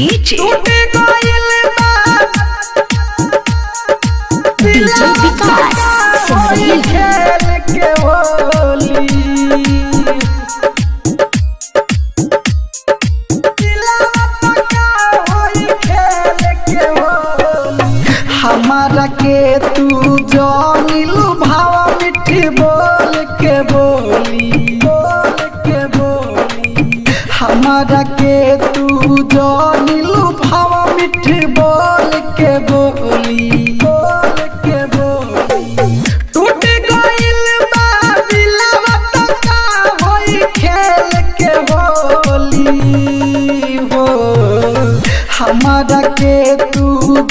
DJ टूट गइल बा डीजे विकास सिमरही। खेल के होली दिलवा त का होई खेल के होली। हमारा के तू जानिलू भावा मिठी बोल के बोली बोल के बोली। हमारा के तू जानिलू भावा मिठी बोल के बोली बोल के बोली। टूट गइल बा दिलवा त का होई खेल के होली हो। हमारा के तू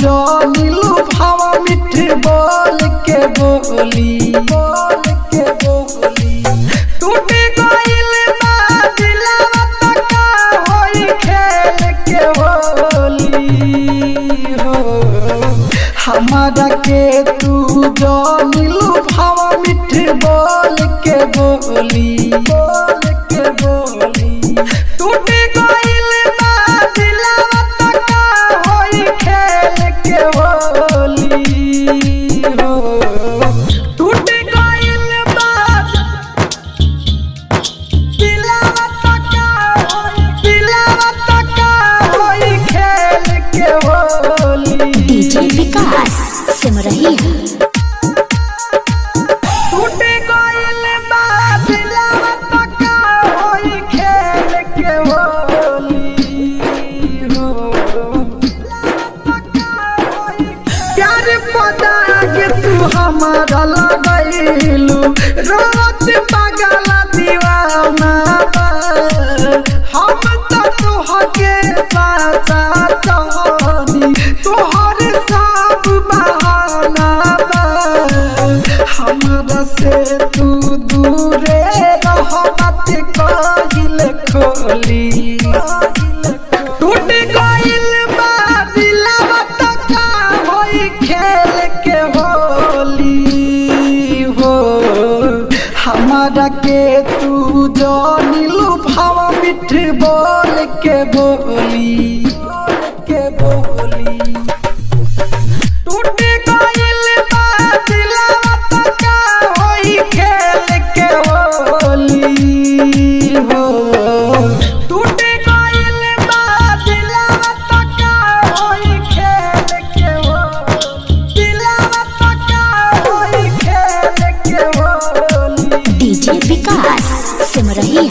जानिलू भावा मिठ बोल के बोली बोल के बोली। टूट गइल बा दिलवा त का होई खेल के होली हो। हमारा के तू जानिलू भावा मिठ बोल के बोली बोल के बोली। टूट गइल बा दिलवा त का होई खेल के होली हो। टूट गइल बा दिलवा त का होई दिलवा त का होई खेल के होली। डीजे विकास सिमरही। टूट गइल बा दिलवा त का होई खेल के होली हो। प्यार पदा के तू हमारा लगैलू रोत पागल दीवाना बा। हम त तोहके साचा चाहनी तोहर सब बहाना बा। हमरा से तू दूरे रह मत कहिल खोली। टूट गइल बा दिलवा त का होई खेल के होली हो। हमारा के तू जानिलू भावा मिठ बोल के बोली के बोली। टूट गइल बा दिलवा त का होई खेल के होली हो। टूट गइल बा दिलवा त का होई खेल के होली। दिलवा त का होई खेल के होली। डीजे विकास सिमरही।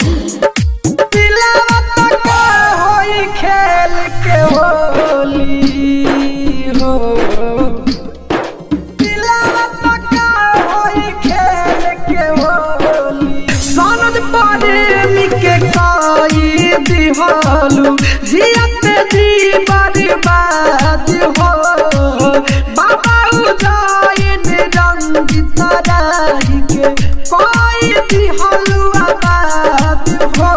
दिलवा त का होई खेल के होली हो। दिलवा त का होई खेल के होली। सनद प्रेमी के काई दिहालू जियत जी बर्बाद हो। बाबा उजाइन रंग तराई के कोई दिहालू आबाद हो।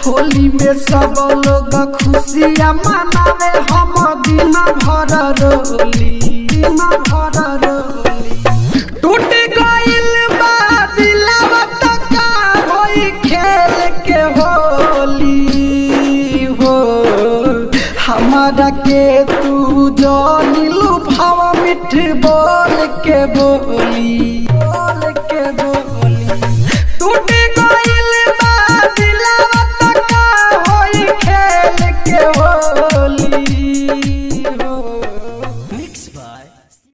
होली में सब लोग खुशियाँ मनावे हम दिन भर रोली दिन भर रोली। टूट गइल बा दिलवा त का होई खेल के होली हो। हमारा के तू जानिलू भावा मिठ बोल के बोली।